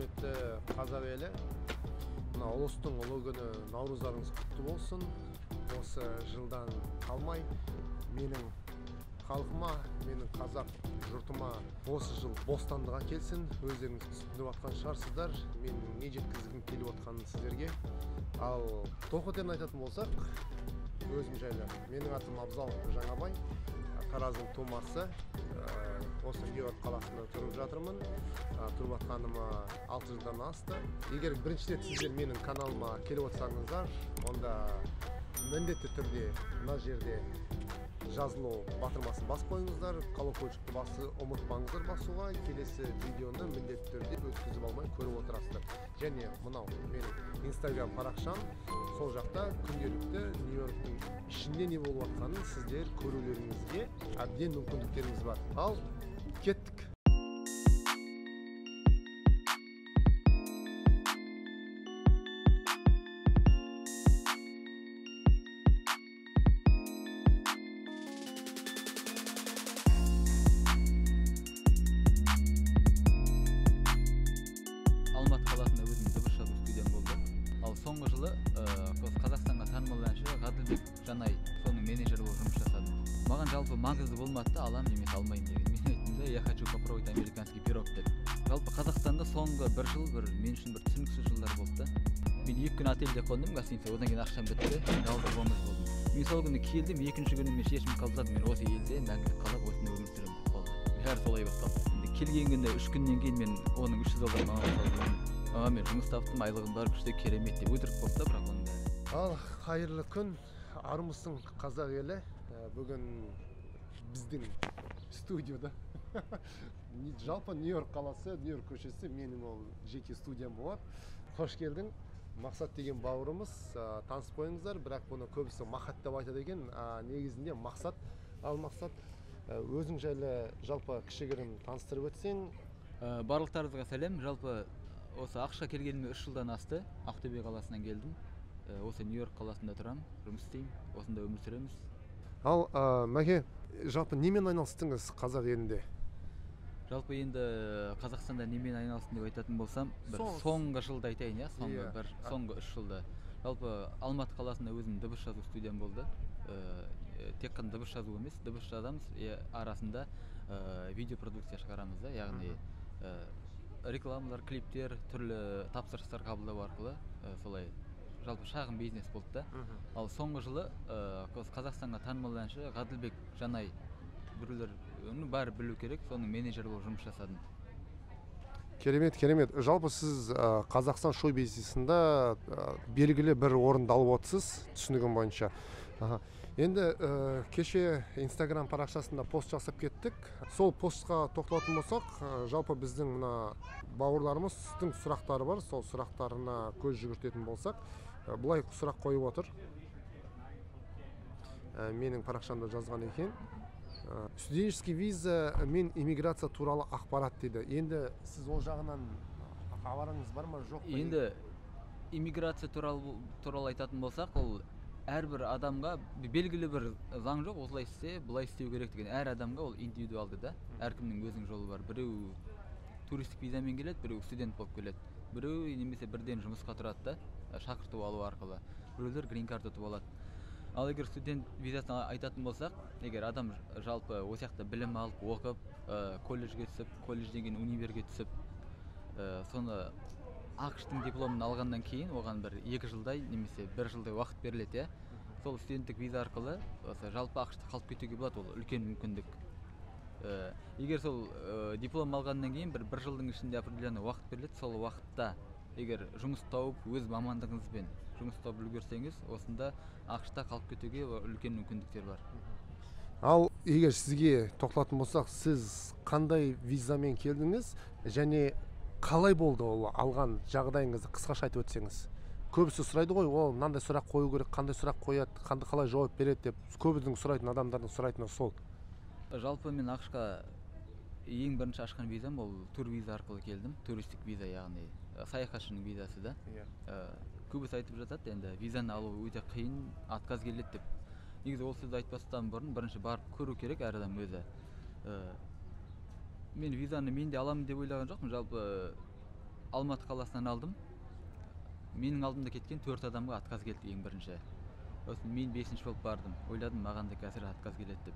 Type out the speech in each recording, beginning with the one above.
Құрметті қазақ елі, мына ұлыстың ұлы күні наурыздарыңыз құтты болсын. Осы жылдан қалмай менің халқыма, менің қазақ жұртыма осы жыл бостандық әкелсін. Өздеріңіз түсініп жатқан шығарсыздар, мен не жеткізгім келіп отқанын сіздерге. Ал тоқетерін айтатын болсақ, өзім жайлы. Менің атым Абзал Жаңабай, Тараздың тумасы. Осы Нью-Йорк қаласында тұрып жатырмын. Тұрып жатқаныма 6 жылдан асты. Егер бірінші рет сіздер менің каналыма келіп отырсаңыздар, онда міндетті түрде мына жерде жазылу батырмасын басып қойыңыздар, колокольчикті басы ұмытпаңыздар басуға. Келесі видеоны міндетті түрде өткізіп алмай көріп отырасыздар. Және мынау менің Инстаграм парақшам, сол жақта күнделікті Нью-Йорктың ішінде не болып жатқанын сіздер көрулеріңізге әбден мүмкіндіктеріңіз бар. Ал кеттік. Алматы қаласында өзімнің дыбыс жазу студиям болды. Ал соңғы жылы Қазақстанға танымал әнші Ғаділбек Жанай, соның менеджері болып жұмыс жасадым. Маған жалпы маңызды болмады да, алам немесе алмаймын деген. Мен айттым да, я хочу попробовать американский пирог деп. Жалпы Қазақстанда соңғы бір жыл бір мен үшін бір түсініксіз жылдар болды да. Мен 2 күн отельде қондым, гостиница, одан кейін ақшам бітті, жалғыз бомж болдым. Мен сол күні келдім, екінші күні мен шешім қабылдадым, мен осы елде мәңгілік қалып, осында өмір сүремін деп болды. Бәрі солай басталды. Енді келген күнде 3 күннен кейін мен оның 300 доллар маған салды. Ама мен жұмыс таптым, айлығым бар, күшті, керемет деп өтірік болды да, бірақ оның бәрі. Ал қайырлы күн, армысың қазақ елі. Бүгін біздің студияда жалпы Нью-Йорк қаласы, Нью-Йорк көшесі менің ол жеке студиям болады. Қош келдің, Мақсат деген бауырымыз, танысып қойыңыздар, бірақ бұны көбісі Махат деп айтады екен, негізінде Мақсат. Ал Мақсат, өзің жайлы жалпы кішігірім таныстырып өтсең. Барлықтарыңызға сәлем. Жалпы осы ақшқа келгеніме 3 жылдан асты. Ақтөбе қаласынан келдім. Осы Нью-Йорк қаласында тұрамын, жұмыс істеймін, осында өмір сүреміз. Ал, Мәке, жалпы немен айналыстыңыз қазақ елінде? Жалпы енді Қазақстанда немен айналыстым деп айтатын болсам, бір соңғы жылды айтайын, иә, соңғы бір, соңғы 3 жылда. Жалпы Алматы қаласында өзімнің дыбыс жазу студиям болды. Тек қана дыбыс жазу емес, дыбыс жазамыз, арасында видеопродукция шығарамыз да, яғни рекламалар, клиптер, түрлі тапсырыстар қабылдау арқылы солай жалпы шағын бизнес болды да. Ал соңғы жылы Қазақстанға танымал әнші Ғаділбек Жанай, біреулер оны бәрі білу керек, соның менеджері болып жұмыс жасадым. Керемет, керемет. Жалпы сіз Қазақстан шоу бизнесінде белгілі бір орынды алып отырсыз, түсінігім бойынша. Енді кеше Инстаграм парақшасында пост жасап кеттік. Сол постқа тоқталатын болсақ, жалпы біздің мына бауырларымыздың сұрақтары бар. Сол сұрақтарына көз жүгіртетін болсақ, былай сұрақ қойып отыр. Менің парақшамда жазған екен. Студенческий виза мен иммиграция туралы ақпарат дейді. Енді сіз ол жағынан хабарыңыз бар ма, жоқ па? Енді иммиграция туралы айтатын болсақ, ол әрбір адамға белгілі бір заң жоқ, осылай істе, былай істеу керек деген. Әр адамға ол индивидуалды да. Әркімнің өзінің жолы бар. Біреу туристік визамен келеді, біреу студент болып келеді, біреу немесе бірден жұмысқа тұрады да, шақырту алу арқылы. Біреулер грин карт ұтып алады. Ал егер студент визасын айтатын болсақ, егер адам жалпы осы жақта білім алып, оқып, колледжге түсіп, колледжден кейін универге түсіп, соны АҚШ-тың дипломын алғаннан кейін оған бір 2 жылдай немесе 1 жылдай уақыт беріледі, иә. Сол студенттік виза арқылы осы жалпы АҚШ-та қалып кетуге болады, ол үлкен мүмкіндік. Егер сол диплом алғаннан кейін бір жылдың ішінде определенный уақыт беріледі, сол уақытта егер жұмыс тауып, өз мамандығыңызбен жұмыс тауып үлгерсеңіз, осында АҚШ-та қалып кетуге үлкен мүмкіндіктер бар. Ал егер сізге тоқталатын болсақ, сіз қандай визамен келдіңіз және қалай болды ол алған жағдайыңызды қысқаша айтып өтсеңіз? Көбісі сұрайды ғой, ол мынандай сұрақ қою керек, қандай сұрақ қояды, қандай қалай жауап береді деп. Көбінің сұрайтын, адамдардың сұрайтыны сол. Жалпы мен АҚШ-қа ең бірінші ашқан визам ол тур виза арқылы келдім. Туристік виза, яғни саяхатшының визасы да. Көбісі айтып жатады, енді визаны алу өте қиын, отказ келеді деп. Негізі ол сөзді айтпастан бұрын бірінші барып көру керек әр адам өзі. Мен визаны мен де аламын деп ойлаған жоқпын. Жалпы Алматы қаласынан алдым. Менің алдымда кеткен 4 адамға отказ келді ең бірінші. Сосын мен 5-ші болып бардым. Ойладым, маған да қазір отказ келеді деп,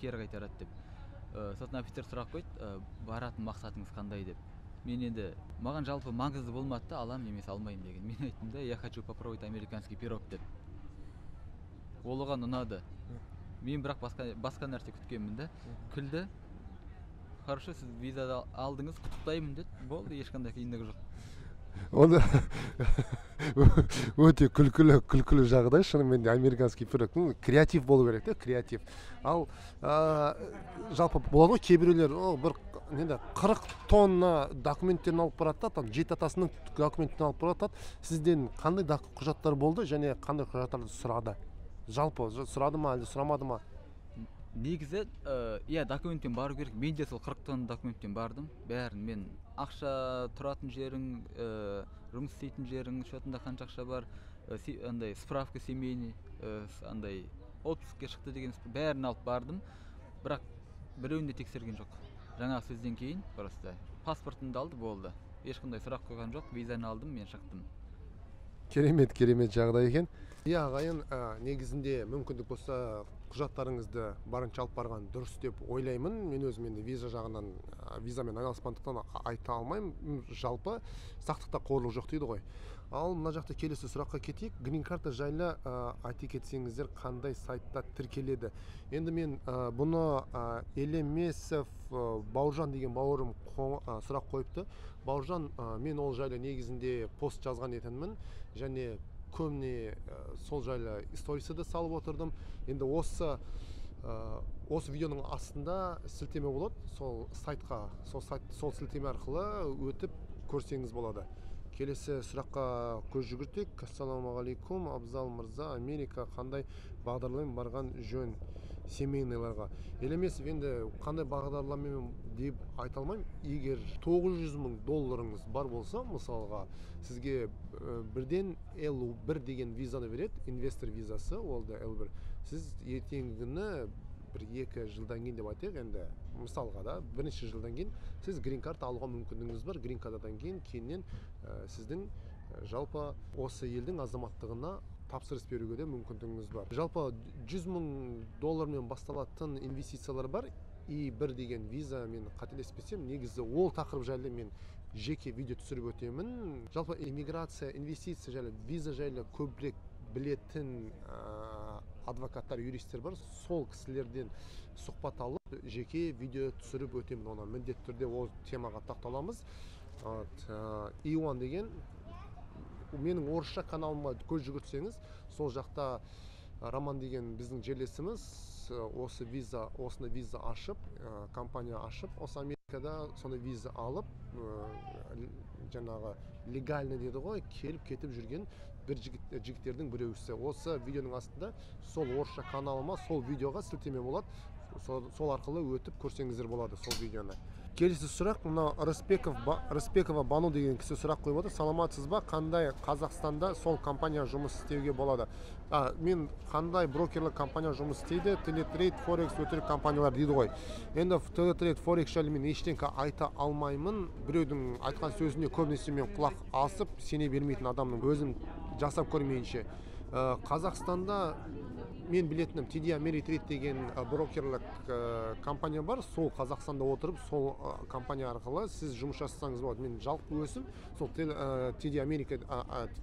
кері қайтарады деп. Сосын офицер сұрақ қойды, баратын мақсатыңыз қандай деп. Мен енді, маған жалпы маңызды болмады да, алам немесе алмаймын деген. Мен айттым да, я хочу попробовать американский пирог деп. Ол оған ұнады. Мен бірақ басқа нәрсе күткенмін да. Күлді. Хорошо, сіз виза алдыңыз, құттықтаймын деді. Болды, ешқандай қиындығы жоқ. Оны өте күлкілі жағдай, шынымен де американский пирог. Креатив болу керек те, креатив. Ал жалпы болады ғой, кейбіреулер, бір енді 40 тонна документтерін алып барады да, там жеті атасының документтерін алып барады. Сізден қандай құжаттар болды және қандай құжаттарды сұрады? Жалпы сұрады ма, әлде сұрамады ма? Негізі, иә, документпен бару керек. Мен де сол 40 тонна документпен бардым. Бәрін мен ақша тұратын жерің, жұмыс істейтін жерің, счетында қанша ақша бар, андай справка семейный, андай отпускке шықты деген бәрін алып бардым. Бірақ біреуін де тексерген жоқ. Жаңағы сөзден кейін просто паспортымды алды, болды. Ешқандай сұрақ қойған жоқ, визаны алдым, мен шықтым. Керемет, керемет жағдай екен. Иә, ағайын, негізінде мүмкіндік болса құжаттарыңызды барынша алып барған дұрыс деп ойлаймын. Мен өзім енді виза жағынан, визамен айналыспағандықтан айта алмаймын. Жалпы сақтықта қорлық жоқ дейді ғой. Ал мына жақта келесі сұраққа кетейік. Грин карта жайлы айта кетсеңіздер, қандай сайтта тіркеледі? Енді мен бұны Елемесов Бауыржан деген бауырым сұрақ қойыпты. Бауыржан, мен ол жайлы негізінде пост жазған едіммін және көбіне сол жайлы сторисы да салып отырдым. Енді осы видеоның астында сілтеме болады, сол сайтқа, сол сайт, сол сілтеме арқылы өтіп көрсеңіз болады. Келесі сұраққа көз жүгіртейік. Ассалаумағалейкум, Абзал мырза, Америка қандай бағдарламамен барған жөн семейныйларға? Елемесов, енді қандай бағдарламамен деп айта алмаймын. Егер 900 мың долларыңыз бар болса, мысалға, сізге бірден L1 деген визаны береді, инвестор визасы, ол да L1. Сіз ертеңгі күні бір екі жылдан кейін деп айтайық, енді мысалға да, бірнеше жылдан кейін сіз грин карта алуға мүмкіндігіңіз бар. Грин картадан кейін кейіннен сіздің жалпы осы елдің азаматтығына тапсырыс беруге де мүмкіндігіңіз бар. Жалпы 100 мың доллармен басталатын инвестициялар бар. И бір деген виза, мен қателеспесем, негізі ол тақырып жайлы мен жеке видео түсіріп өтемін. Жалпы иммиграция, инвестиция жайлы, виза жайлы көбірек білетін адвокаттар, юристтер бар. Сол кісілерден сұхбат алып, жеке видео түсіріп өтемін. Оны міндетті түрде ол темаға тоқталамыз. Иуан деген менің орысша каналыма көз жүгіртсеңіз, сол жақта Роман деген біздің жерлесіміз осы виза, осыны виза ашып, компания ашып, осы Америкада соны виза алып, жаңағы легально деді ғой, келіп кетіп жүрген бір жігіттердің біреусі. Осы видеоның астында сол орысша каналыма, сол видеоға сілтеме болады. Сол арқылы өтіп көрсеңіздер болады сол видеоны. Келесі сұрақ, мына Рысбекова Бану деген кісі сұрақ қойып отыр. Саламатсыз ба, қандай Қазақстанда сол компания жұмыс істеуге болады? Мен қандай брокерлік компания жұмыс істейді? Телетрейд, Форекс, өтірік компаниялар дейді ғой. Енді Телетрейд, Форекс жайлы мен ештеңке айта алмаймын. Біреудің айтқан сөзіне көбінесе мен құлақ асып, сене бермейтін адаммын, өзім жасап көрмейінше. Қазақстанда мен білетінім TD Ameritrade деген брокерлік компания бар. Сол Қазақстанда отырып, сол компания арқылы сіз жұмыс жасасаңыз болады. Мен жалпы өзім сол TD America,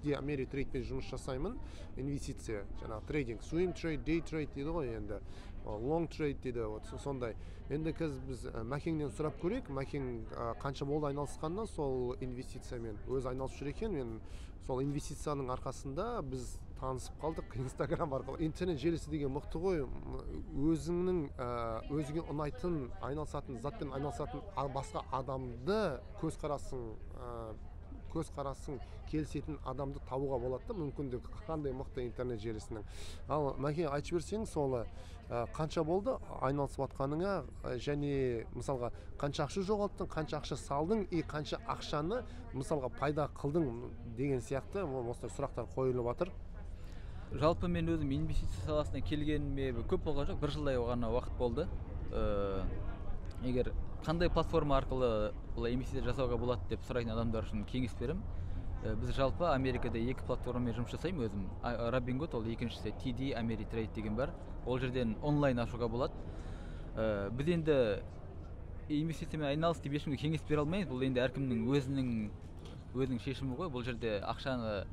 TD Ameritradeпен жұмыс жасаймын. Инвестиция, жаңағы трейдинг, swing trade, day trade дейді ғой енді. Long trade дейді, вот сондай. Енді қазір біз Мәкеңнен сұрап көрейік. Мәкең қанша болды айналысқанына сол инвестициямен өзі айналысып жүр екен. Мен сол инвестицияның арқасында біз танысып қалдық Инстаграм арқылы. Интернет желісі деген мықты ғой. Өзіңнің, өзіңе ұнайтын, айналысатын затпен айналысатын басқа адамды көзқарасың келісетін адамды табуға болады да, мүмкіндік қандай мықты интернет желісінің. Ал Мәке, айтып жіберсең, солы, қанша болды айналысып жатқаныңа, және мысалға қанша ақша жоғалттың, қанша ақша салдың и қанша ақшаны мысалға пайда қылдың деген сияқты осындай сұрақтар қойылып жатыр. Жалпы мен өзім инвестиция саласына келгеніме көп болған жоқ, бір жылдай ғана уақыт болды. Егер қандай платформа арқылы бұлай инвестиция жасауға болады деп сұрайтын адамдар үшін кеңес беремін. Біз жалпы Америкада екі платформамен жұмыс жасаймын өзім. Robinhood, ол екіншісі TD Ameritrade деген бар. Ол жерден онлайн ашуға болады. Біз енді инвестициямен айналыс деп ешкімге кеңес бере алмаймыз. Бұл енді әркімнің өзінің шешімі ғой. Бұл жерде ақшаны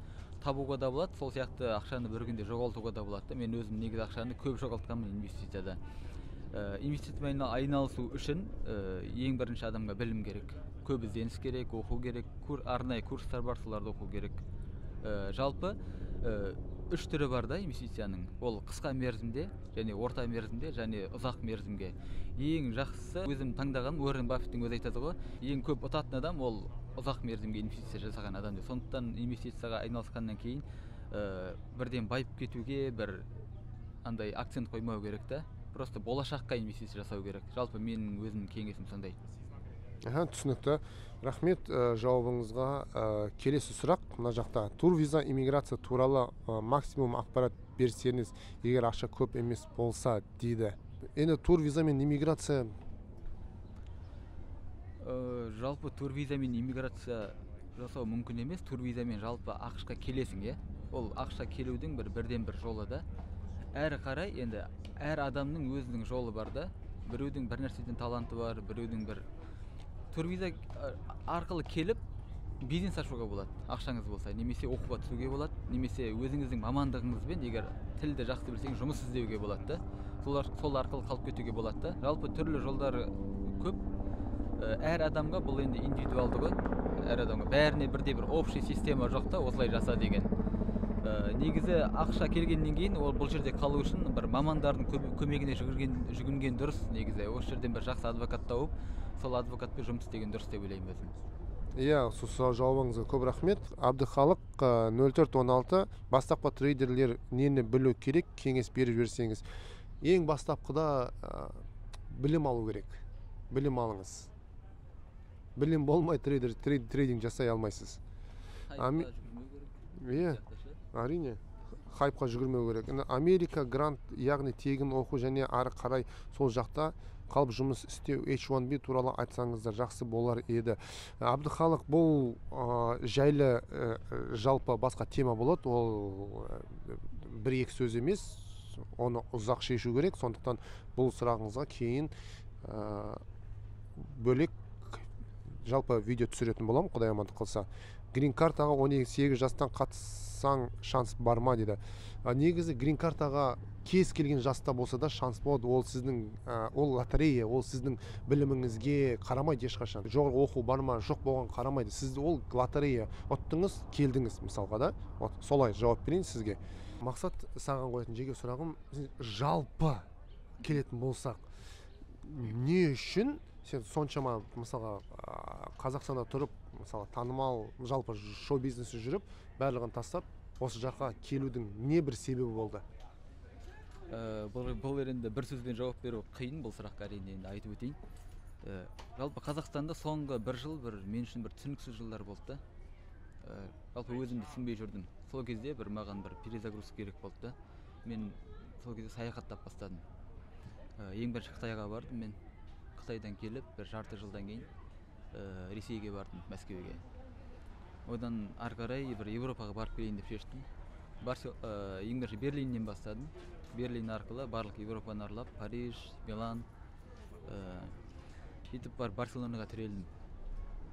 табуға да болады, сол сияқты ақшаны бір күнде жоғалтуға да болады. Мен өзім негізі ақшаны көп жоғалтқанмын инвестицияда. Инвестициямен айналысу үшін ең бірінші адамға білім керек, көп ізденіс керек, оқу керек, арнайы курстар бар, соларды оқу керек. Жалпы үш түрі бар да инвестицияның. Ол қысқа мерзімде және орта мерзімде және ұзақ мерзімге. Ең жақсысы өзім таңдағаным, Уоррен Баффеттің өзі айтады ғой, ең көп ұтатын адам ол ұзақ мерзімге инвестиция жасаған адам деп. Сондықтан инвестицияға айналысқаннан кейін бірден байып кетуге бір андай акцент қоймау керек та. Просто болашаққа инвестиция жасау керек. Жалпы менің өзімнің кеңесім сондай. Аха, түсінікті. Рахмет жауабыңызға. Келесі сұрақ мына жақта. Турвиза иммиграция туралы максимум ақпарат берсеңіз, егер ақша көп емес болса дейді. Енді турвиза мен иммиграция. Жалпы турвиза мен иммиграция жасау мүмкін емес. Турвизамен жалпы АҚШ-қа келесің, иә? Ол АҚШ-қа келудің бірден бір жолы да. Әрі қарай енді әр адамның өзінің жолы бар да. Біреудің бір нәрседен таланты бар, біреудің бір турвиза арқылы келіп бизнес ашуға болады, ақшаңыз болса, немесе оқуға түсуге болады, немесе өзіңіздің мамандығыңызбен, егер тілді жақсы білсеңіз, жұмыс іздеуге болады да. Сол арқылы қалып кетуге болады да. Жалпы түрлі жолдар көп. Әр адамға бұл енді индивидуалды ғой. Әр адамға бәріне бірдей бір общий система жоқ та, осылай жаса деген. Негізі ақша келгеннен кейін ол бұл жерде қалу үшін бір мамандардың көмегіне жүгінген дұрыс негізі. Осы жерден бір жақсы адвокат тауып, сол адвокатпен жұмыс істеген дұрыс деп ойлаймын өзім. Иә, сол жауабыңызға көп рахмет. Әбдіхалық 0416, бастапқы трейдерлер нені білу керек, кеңес беріп жіберсеңіз. Ең бастапқыда білім алу керек. Білім алыңыз. Білім болмай трейдинг жасай алмайсыз. Иә, әрине, хайпқа жүгірмеу керек. Америка грант, яғни тегін оқу және ары қарай сол жақта қалып жұмыс істеу H1B туралы айтсаңыздар жақсы болар еді. Әбдіхалық, бұл жайлы жалпы басқа тема болады. Ол бір-екі сөз емес, оны ұзақ шешу керек. Сондықтан бұл сұрағыңызға кейін бөлек жалпы видео түсіретін боламын, Құдай амандық қылса. Грин картаға 18 жастан қатыссаң шанс бар ма дейді. Негізі грин картаға кез келген жаста болса да шанс болады. Ол сіздің, ол лотерея, ол сіздің біліміңізге қарамайды ешқашан. Жоғарғы оқу бар ма, жоқ болған қарамайды. Сізді ол лотерея, ұттыңыз, келдіңіз мысалға да. Вот солай жауап берейін сізге. Мақсат, саған қоятын жеке сұрағым, жалпы келетін болсақ, не үшін сен соншама мысалға Қазақстанда тұрып, мысалы танымал жалпы шоу бизнесі жүріп, барлығын тастап осы жаққа келудің не бір себебі болды? Бұл енді бір сөзбен жауап беру қиын бұл сұраққа, әрине енді айтып өтейін. Жалпы Қазақстанда соңғы бір жыл бір мен үшін бір түсініксіз жылдар болды да. Жалпы өзімді түсінбей жүрдім. Сол кезде бір маған бір перезагрузка керек болды да. Мен сол кезде саяхаттап бастадым. Ең бірінші Қытайға бардым мен. Қытайдан келіп бір жарты жылдан кейін Ресейге бардым, Мәскеуге. Одан ары қарай бір Еуропаға барып келейін деп шештім. Ең бірінші Берлиннен бастадым. Берлин арқылы барлық Еуропаны аралап, Париж, Милан, сөйтіп барып Барселонаға тірелдім.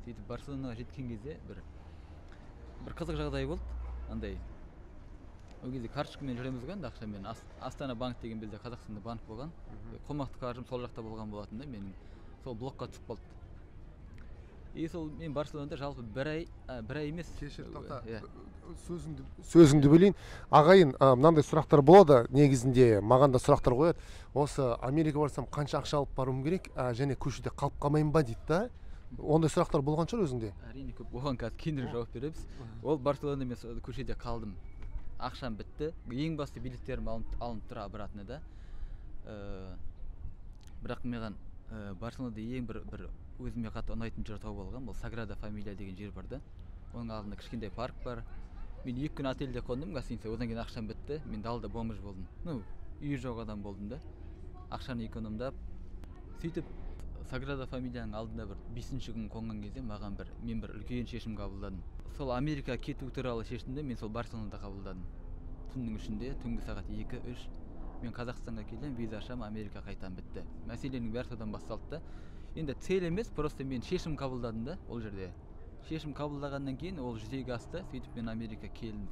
Сөйтіп Барселонаға жеткен кезде бір қызық жағдай болды. Андай ол кезде карточкамен жүреміз ғой енді, ақшамен. Астана банк деген бізде Қазақстанда банк болған. Қомақты қаржым сол жақта болған болатын да, менің сол блокқа түсіп қалды. И сол мен Барселонада жалпы бір ай емес. Кешір, тоқта. Сөзіңді бөлейін. Ағайын, мынандай сұрақтар болады негізінде, маған да сұрақтар қояды. Осы Америка барсам қанша ақша алып баруым керек, және көшеде қалып қалмайын ба дейді да. Ондай сұрақтар болған шығар өзіңде? Әрине көп. Оған қазір кейінірек жауап береміз. Ол Барселонада мен көшеде қалдым. Ақшам бітті. Ең басты билеттерім алынып тұр обратно да. Бірақ маған Барселонада ең бір өзіме қатты ұнайтын жер тауып алған, бұл Саграда Фамилия деген жер бар да. Оның алдында кішкентай парк бар. Мен 2 күн отельде қондым, гостиница. Одан кейін ақшам бітті. Мен далада бомж болдым. Ну, үйі жоқ адам болдым да. Ақшаны экономдап, сөйтіп Саграда Фамилияның алдында бір 5-күн қонған кезде маған бір мен бір үлкен шешім қабылдадым. Сол Америка кету туралы шешімді мен сол Барселонада қабылдадым. Түннің ішінде, түнгі сағат 2-3 мен Қазақстанға келемін, виза ашамын, Америка қайтамын, бітті. Мәселенің бәрі содан басталды да. Енді цель емес, просто мен шешім қабылдадым да ол жерде. Шешім қабылдағаннан кейін ол жүзеге асты, сөйтіп мен Америка келдім.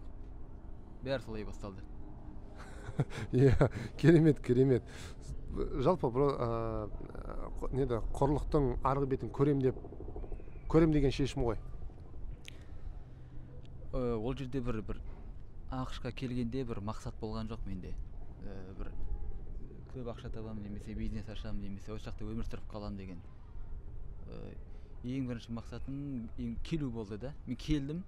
Бәрі солай басталды. Иә, керемет, керемет. Жалпы неді, құрлықтың арғы бетін көрем деп, көрем деген шешім ғой. Ол жерде бір АҚШ-қа келгенде бір мақсат болған жоқ менде. Бір көп ақша табамын немесе бизнес ашамын немесе осы жақта өмір сүріп қаламын деген. Ең бірінші мақсатым ең келу болды да. Мен келдім.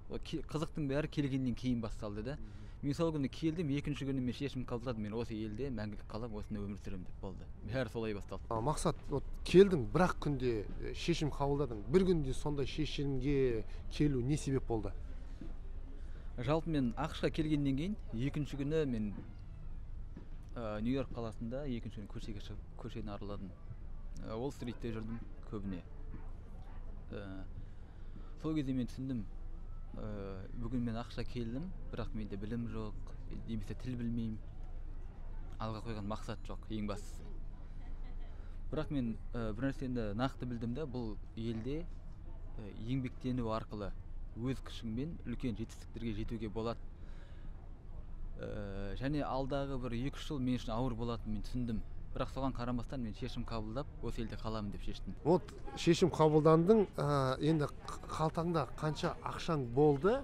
Қызықтың бәрі келгеннен кейін басталды да. Мен сол күні келдім, екінші күні мен шешім қабылдадым, мен осы елде мәңгілік қаламын, осында өмір сүремін деп болды. Бәрі солай басталды. Мақсат, вот келдің, бір ақ күнде шешім қабылдадың. Бір күнде сондай шешімге келу не себеп болды? Жалпы мен АҚШ-қа келгеннен кейін екінші күні мен Нью-Йорк қаласында екінші күні көшеге шығып, көшені араладым. Уолл стритте жүрдім көбіне. Сол кезде мен түсіндім, бүгін мен АҚШ-қа келдім, бірақ менде білім жоқ, немесе тіл білмеймін, алға қойған мақсат жоқ, ең бастысы. Бірақ мен бір нәрсені нақты білдім да, бұл елде еңбектену арқылы өз күшіңмен үлкен жетістіктерге жетуге болады. Және алдағы бір 2-3 жыл мен үшін ауыр болатынын мен түсіндім. Бірақ соған қарамастан мен шешім қабылдап, осы елде қаламын деп шештім. Вот шешім қабылдандың, енді қалтаңда қанша ақшаң болды,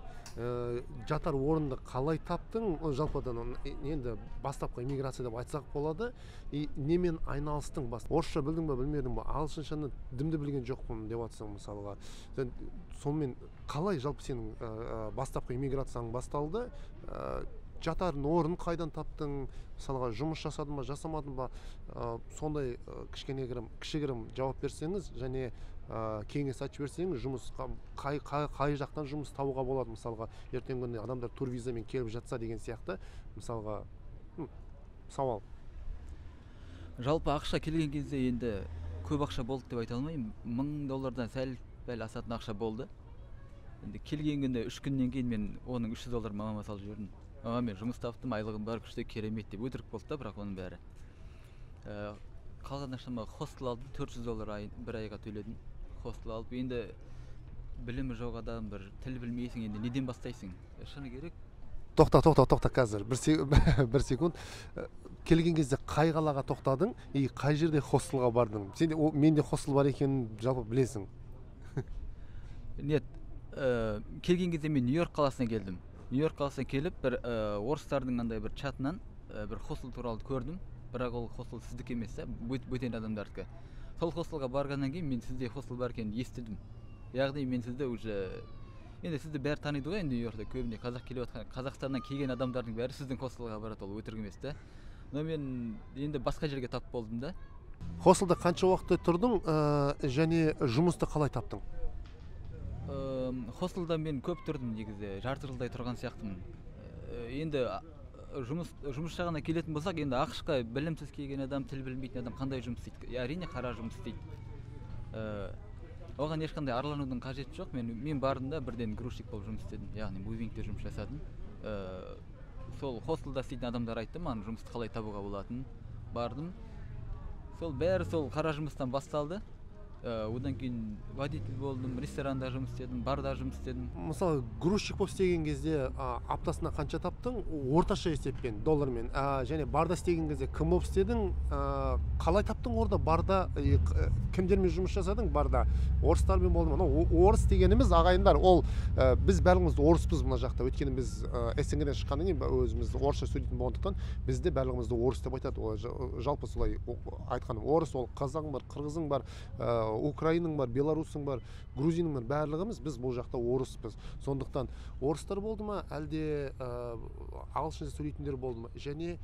жатар орынды қалай таптың? Жалпыдан енді бастапқы иммиграция деп айтсақ болады. И немен айналыстың? Орысша білдің ба, білмедің ба? Ағылшыншаны дімді білген жоқпын деп жатсың мысалға. Сен сонымен қалай жалпы сенің бастапқы иммиграцияң басталды? Жатарын орын қайдан таптың? Мысалға жұмыс жасадың ба, жасамадың ба? Сондай кішігірім жауап берсеңіз және кеңес айтып жіберсеңіз, жұмыс қай жақтан жұмыс табуға болады, мысалға ертеңгі күні адамдар турвизамен келіп жатса деген сияқты, мысалға, сауал. Жалпы ақша келген кезде енді көп ақша болды деп айта алмаймын. 1000 доллардан сәл пәл асатын ақша болды. Енді келген күні 3 күннен кейін мен оның үш жүз доллар мамама салып жібердім. Мама, мен жұмыс таптым, айлығым бар, күшті, керемет деп өтірік болды да, бірақ оның бәрі. Қалған ақшама хостел алдым, төрт жүз доллар бір айға төледім. Хостел алып, енді білімі жоқ адам, бір тіл білмейсің, енді неден бастайсың? Шыны керек. Тоқта, тоқта, тоқта, қазір бір секунд. Келген кезде қай қалаға тоқтадың и қай жерде хостелға бардың? Сен де, менде хостел бар екенін жалпы білесің. Нет, келген кезде мен Нью-Йорк қаласына келдім. Нью-Йорк қаласына келіп, бір орыстардың андай бір чатынан бір хостел туралы көрдім. Бірақ ол хостел сіздікі емес та, бөтен адамдардікі. Сол хостелға барғаннан кейін мен сізде хостел бар екенін естідім. Яғни мен сізді уже, енді сізді бәрі таниды ғой енді Нью-Йоркта, көбіне қазақ келіп жатқан, Қазақстаннан келген адамдардың бәрі сіздің хостелға барады, ол өтірік емес та. Но мен енді басқа жерге тап болдым да. Хостелда қанша уақытта тұрдың, және жұмысты қалай таптың? Хостелда мен көп тұрдым негізі, жарты жылдай тұрған сияқтымын. Енді жұмыс жағына келетін болсақ, енді АҚШ-қа білімсіз келген адам, тіл білмейтін адам қандай жұмыс істейді? Әрине қара жұмыс істейді. Оған ешқандай арланудың қажеті жоқ. Мен бардым да бірден грузчик болып жұмыс істедім, яғни мувингте жұмыс жасадым. Сол хостелда істейтін адамдар айтты маған жұмысты қалай табуға болатынын. Бардым. Сол бәрі сол қара жұмыстан басталды. Одан кейін водитель болдым, ресторанда жұмыс істедім, барда жұмыс істедім. Мысалы, грузчик болып істеген кезде, аптасына қанша таптың? Орташа есеппен, доллармен. Және барда істеген кезде кім болып істедің? Қалай таптың орда? Барда, кімдермен жұмыс жасадың? Барда орыстармен болдым. Анау орыс дегеніміз, ағайындар, ол, біз барлығымыз орыспыз мына жақта. Өйткені біз, СНГ-ден шыққаннан кейін өзіміз орысша сөйлейтін болғандықтан бізді барлығымызды орыс деп айтады. Ол жалпы солай айтқаным, орыс ол қазағың бар, қырғызың бар, украиның бар, белорусың бар, грузинің бар, барлығымыз біз бұл жақта орыспыз. Сондықтан орыстар болды ма, әлде, ағылшынша сөйлейтіндер болды ма? Және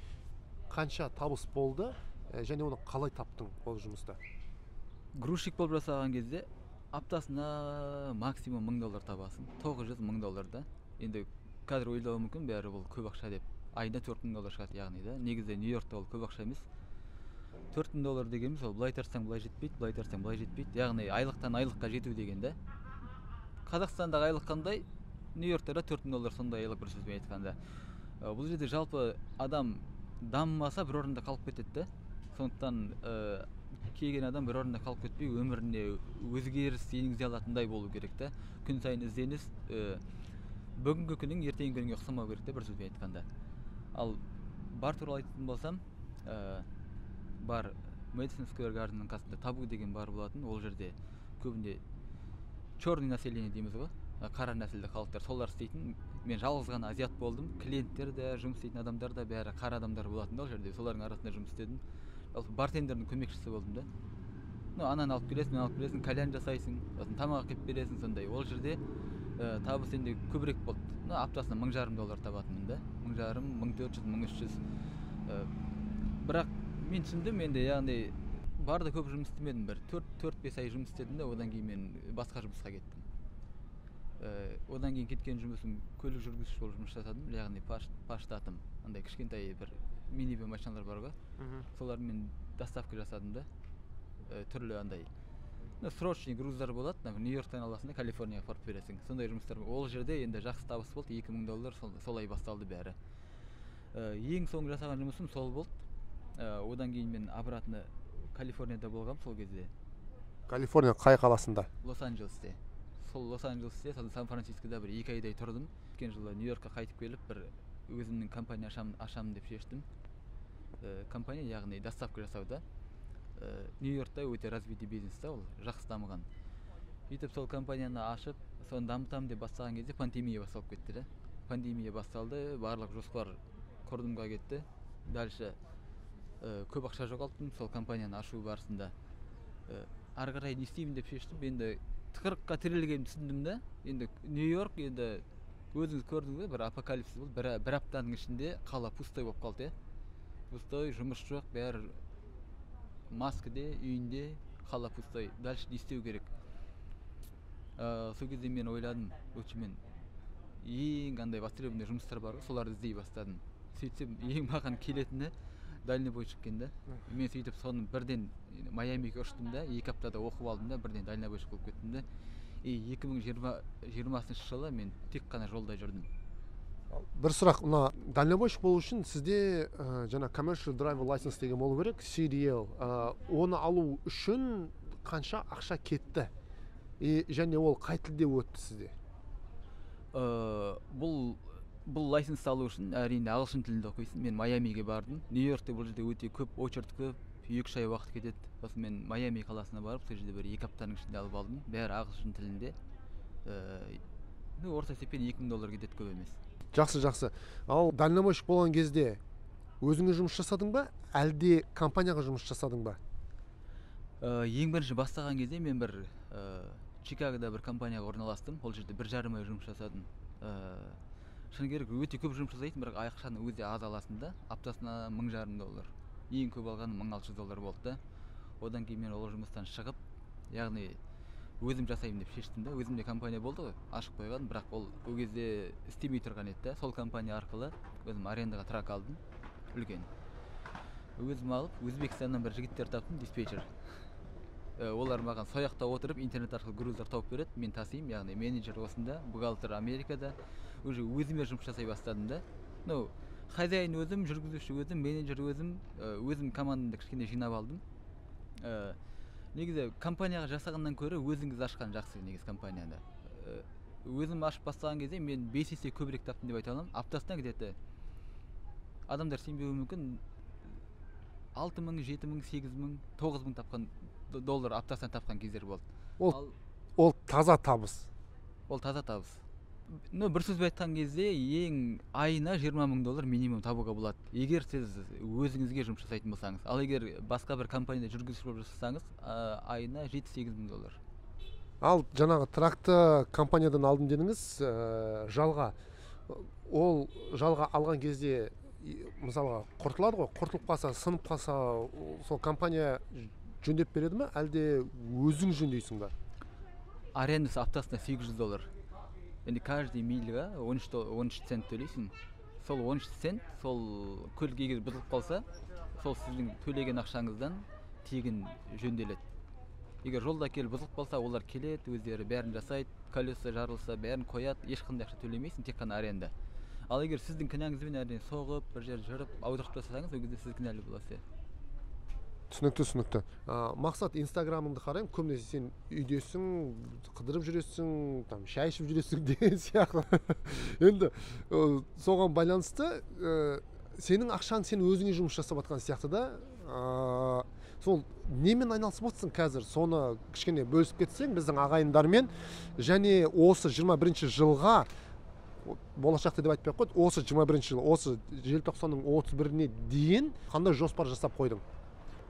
қанша табыс болды, және оны қалай таптың ол жұмыста? Грузчик болып жасаған кезде аптасына максимум мың доллар табасың, тоғыз жүз мың доллар да. Енді қазір ойлауы мүмкін бәрі бұл көп ақша деп. Айына төрт мың доллар шығады яғни да. Негізі Нью-Йоркта ол көп ақша емес. $4000 дегеніміз ол былай тартсаң былай жетпейді, былай тартсаң былай жетпейді. Яғни айлықтан айлыққа жету деген да. Қазақстандағы айлық қандай, Нью-Йоркта да $4000 сондай айлық, бір сөзбен айтқанда. Бұл жерде жалпы адам дамымаса бір орында қалып кетеді да. Сондықтан келген адам бір орында қалып кетпей, өміріне өзгеріс енгізе алатындай болу керек та. Күн сайын ізденіс, бүгінгі күнің ертеңгі күніңе ұқсамау керек та, бір сөзбен айтқанда. Ал бар туралы айтатын болсам, бар Мэдисон Сквер Гарденның қасында Табу деген бар болатын. Ол жерде көбінде черный население дейміз ғой, қара нәсілді халықтар, солар істейтін. Мен жалғыз ғана азиат болдым. Клиенттер де, жұмыс істейтін адамдар да бәрі қара адамдар болатын да ол жерде. Солардың арасында жұмыс істедім. Жалпы бартендердің көмекшісі болдым да. Ну, ананы алып келесің, мынаны алып келесің, кальян жасайсың, сосын тамақ әкеліп бересің, сондай. Ол жерде табыс енді көбірек болды. Ну, аптасына $1500 табатынмын да. 1500, 1400, 1300. Бірақ мен түсіндім енді, яғни барда көп жұмыс істемедім, бір 4-5 ай жұмыс істедім де, одан кейін мен басқа жұмысқа кеттім. Одан кейін кеткен жұмысым көлік жүргізуші болып жұмыс жасадым, яғни по штатам. Андай кішкентай бір минивэн машиналар бар ғой, солармен доставка жасадым да. Түрлі андай, ну, срочный груздар болады, например, Нью-Йорктан аласың да Калифорнияға апарып бересің. Сондай жұмыстар. Ол жерде енді жақсы табыс болды, $2000 солай басталды бәрі. Ең соңғы жасаған жұмысым сол болды. Одан кейін мен обратно Калифорнияда болғам сол кезде. Калифорния қай қаласында? Лос-Анджелесте. Сол Лос-Анджелесте, сосын Сан-Францискода бір 2 айдай тұрдым. Өткен жылы Нью-Йоркқа қайтып келіп, бір өзімнің компания ашам деп шештім. Компания, яғни доставка жасауда. Нью-Йоркта өте развитый бизнес та, ол жақсы дамыған. Сөйтіп сол компанияны ашып, соны дамытамын деп бастаған кезде пандемия басталып кетті да. Пандемия басталды, барлық жоспар құрдымға кетті. Дальше көп ақша жоғалттым сол компанияны ашу барысында. Ары қарай не істеймін деп шештім. Енді тығырыққа тірелгенімді түсіндім да. Енді Нью-Йорк, енді өзіңіз көрдіңіз ғой, бір апокалипсис болды. Бір аптаның ішінде қала пустой болып қалды, иә. Пустой, жұмыс жоқ, бәрі маскіде, үйінде, қала пустой. Дальше не істеу керек? Сол кезде мен ойладым, лучше мен ең қандай востребованный жұмыстар бар ғой, соларды іздей бастадым. Сөйтсем, ең маған келетіні дальнобойщик екен да. Мен сөйтіп соны бірден Майамиге ұштым да, 2 аптада оқып алдым да, бірден дальнобойщик болып кеттім да. И екі мың жиырмасыншы жылы мен тек қана жолда жүрдім. Бір сұрақ, мына дальнобойщик болу үшін сізде жаңа commercial driver license деген болу керек, CDL. Оны алу үшін қанша ақша кетті? И және ол қай тілде өтті сізде? Бұл лайсенс алу үшін әрине ағылшын тілінде оқисың. Мен Майамиге бардым. Нью-Йоркте бұл жерде өте көп очередь көп, 2-3 ай уақыт кетеді. Сосын мен Майами қаласына барып, сол жерде бір 2 аптаның ішінде алып алдым. Бәрі ағылшын тілінде. Орта есеппен $2000 кетеді, көп емес. Жақсы, жақсы. Ал дальнобойщик болған кезде өзіңе жұмыс жасадың ба, әлде компанияға жұмыс жасадың ба? Ең бірінші бастаған кезде мен бір Чикагода бір компанияға орналастым. Ол жерде бір жарым ай жұмыс жасадым. Шыны керек, өте көп жұмыс жасайтын, бірақ ақшаны өте аз аласың да. Аптасына $1500. Ең көп алғаным $1600 болды да. Одан кейін мен ол жұмыстан шығып, яғни өзім жасаймын деп шештім да. Өзімде компания болды ғой, ашып қойған, бірақ ол кезде істемей тұрған еді да. Сол компания арқылы өзім арендаға трак алдым, үлкен. Өзім алып, Өзбекстаннан бір жігіттер таптым, диспетчер. Олар маған сояқта отырып, интернет арқылы груздар тауып береді, мен тасимын, яғни менеджер осында, бухгалтер Америкада. Уже өзіме жұмыс жасай бастадым да. Ну, хозяин өзім, жүргізуші өзім, менеджер өзім, өзім командамды кішкене жинап алдым. Негізі компанияға жасағаннан көрі өзіңіз ашқан жақсы негізі компанияны. Өзім ашып бастаған кезде мен 5 есе көбірек таптым деп айта аламын. Аптасына где-то адамдар сенбеуі мүмкін, алты мың, жеті мың, сегіз мың, тоғыз мың тапқан доллар аптасына тапқан кездер болды. Ол таза табыс. Ол таза табыс. Ну, бір сөзбен айтқан кезде ең айына жиырма мың доллар минимум табуға болады. Егер сіз өзіңізге жұмыс жасайтын болсаңыз. Ал егер басқа бір компанияда жүргізуші болып жасасаңыз, айына жеті-сегіз мың доллар. Ал жаңағы тракты компаниядан алдым дедіңіз, жалға. Ол жалға алған кезде, мысалға, құртылады ғой, құртылып қалса, сынып қалса, сол компания жөндеп береді ме, әлде өзің жөндейсің ба? Арендасы аптасына сегіз жүз доллар. Енді каждый мильға он үш цент төлейсің. Сол он үш цент, сол көлік егер бұзылып қалса, Сол сіздің төлеген ақшаңыздан тегін жөнделеді. Егер жолда келіп бұзылып қалса, олар келеді, өздері бәрін жасайды, колеса жарылса бәрін қояды, ешқандай ақша төлемейсің, тек қана аренда. Ал егер сіздің кінәңізбен әрине соғып, бір жер жырып, аударып тастасаңыз, ол кезде сіз кінәлі боласыз. Түсінікті, түсінікті. Мақсат, инстаграмыңды қараймын, көбінесе сен үйдесің, қыдырып жүресің, там шай ішіп жүресің деген сияқты. Енді соған байланысты сенің ақшаң сен өзіңе жұмыс жасап жатқан сияқты да. Сол немен айналысып отырсың қазір, соны кішкене бөлісіп кетсең біздің ағайындармен, және осы 21 жылға, болашақта деп айтпай ақ қой, осы 21 жыл, осы желтоқсанның 31-не дейін қандай жоспар жасап қойдың?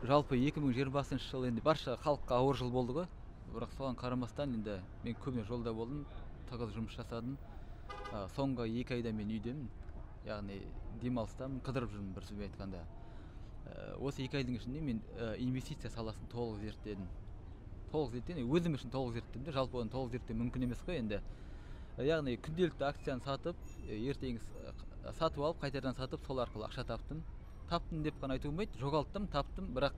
Жалпы 2020 жыл енді барша халыққа ауыр жыл болды ғой, бірақ соған қарамастан енді мен көбіне жолда болдым, тығыз жұмыс жасадым. Соңғы 2 айда мен үйдемін, яғни демалыстамын, қыдырып жүрмін бір сөзбен айтқанда. Осы 2 айдың ішінде мен инвестиция саласын толық зерттедім. Толық зерттедім, өзім үшін толық зерттедім де, жалпы оны толық зерттеу мүмкін емес қой енді. Яғни күнделікті акцияны сатып, ертең сатып алып, қайтадан сатып, сол арқылы ақша таптым. Таптым деп қана айтуым болмайды, жоғалттым, таптым, бірақ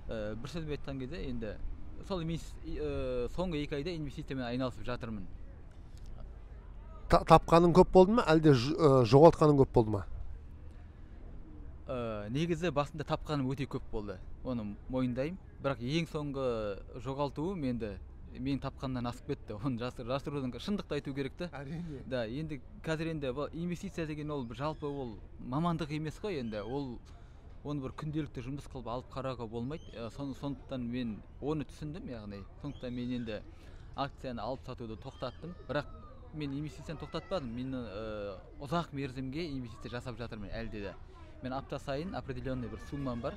бір сөзбен айтқан кезде енді сол соңғы 2 айда инвестициямен айналысып жатырмын. Тапқаның көп болды ма, әлде жоғалтқаның көп болды ма? Негізі басында тапқаным өте көп болды, оны мойындаймын. Бірақ ең соңғы жоғалтуым енді мен тапқаннан асып кетті. Оны жасырудың шындықты айту керек те. Әрине. Да, енді қазір енді бұл инвестиция деген ол жалпы ол мамандық емес қой енді. Ол оны бір күнделікті жұмыс қылып алып қарауға болмайды. Сондықтан мен оны түсіндім, яғни сондықтан мен енді акцияны алып сатуды тоқтаттым. Бірақ мен инвестицияны тоқтатпадым. Мен ұзақ мерзімге инвестиция жасап жатырмын әлде де. Мен апта сайын определенный бір суммам бар,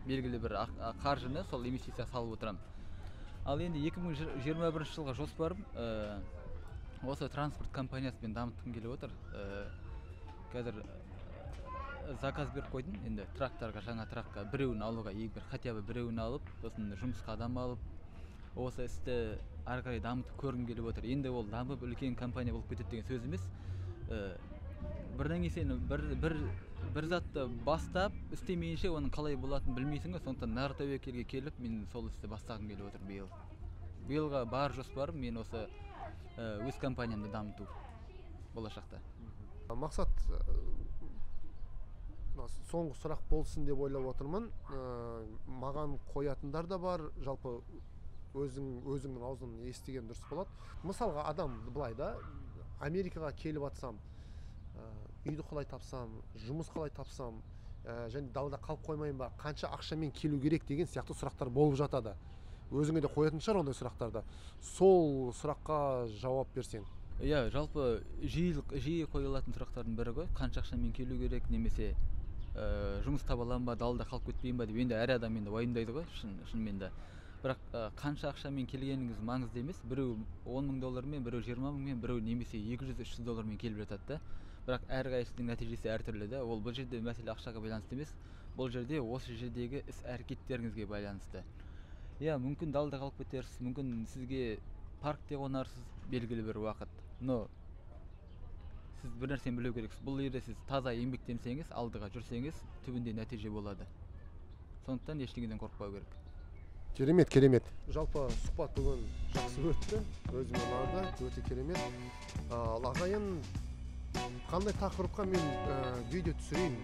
белгілі бір қаржыны сол инвестиция салып отырамын. Ал енді 2021 жылға жоспарым осы транспорт компаниясымен дамытқым келіп отыр. Қазір заказ беріп қойдым енді тракторға, жаңа тракқа біреуін алуға, бір хотя бы біреуін алып, сосын жұмысқа адам алып, осы істі ары қарай дамытып көргім келіп отыр. Енді ол дамып үлкен компания болып кетеді деген сөз емес. Бірдеңе сені бір затты бастап істемейінше оның қалай болатынын білмейсің ғой. Сондықтан нар тәуекелге келіп мен сол істі бастағым келіп отыр биыл. Биылға бар жоспарым мен осы өз компаниямды дамыту болашақта. Мақсат, соңғы сұрақ болсын деп ойлап отырмын. Маған қоятындар да бар, жалпы өзіңнің аузынан естіген дұрыс болады. Мысалға адам былай да, Америкаға келіп атсам, үйді қалай тапсам, жұмыс қалай тапсам, және далада қалып қоймайын ба, қанша ақшамен келу керек деген сияқты сұрақтар болып жатады. Өзіңе де қоятын шығар ондай сұрақтарды. Сол сұраққа жауап берсең. Иә, жалпы жиі қойылатын сұрақтардың бірі ғой, қанша ақшамен келу керек, немесе жұмыс таба аламын ба, далада қалып кетпеймін ба деп енді әр адам енді уайымдайды ғой, шынымен де. Бірақ қанша ақшамен келгеніңіз маңызды емес. Біреу 10 мың доллармен, біреу 20 мыңмен, біреу немесе 200-300 доллармен келіп жатады да. Бірақ әрқайсысының нәтижесі әртүрлі да. Ол бұл жерде мәселе ақшаға байланысты емес, бұл жерде осы жердегі іс әрекеттеріңізге байланысты. Иә, мүмкін далада қалып кетерсіз, мүмкін сізге паркте қонарсыз белгілі бір уақыт. Но сіз бір нәрсені білу керексіз. Бұл жерде сіз таза еңбектенсеңіз, алдыға жүрсеңіз, түбінде нәтиже болады. Сондықтан ештеңеден қорықпау керек. Керемет, керемет. Жалпы сұхбат бүгін жақсы өтті, өзіме ұнады, өте керемет. Ал ағайын, қандай тақырыпқа мен видео түсірейін,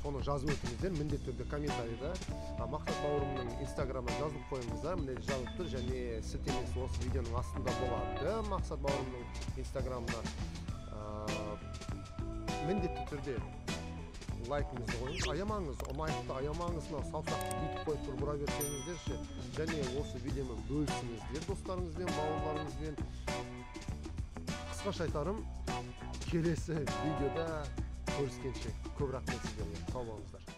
соны жазып өтіңіздер, міндетті түрде комментарийда. Мақсат бауырымның инстаграмына жазылып қойыңыздар, міне жазылып тұр, және сілтемесі осы видеоның астында болады. Мақсат бауырымның инстаграмына міндетті түрде лайкыңызды қойыңыз, аямаңыз, ұнайтты аямаңыз, мынау саусақты бүйтіп қойып тұр бұра берсеңіздерші, және осы видеомен бөлісіңіздер достарыңызбен, бауырларыңызбен. Қысқаша айтарым, келесі видеода көріскенше көп рахмет сіздерге, сау болыңыздар.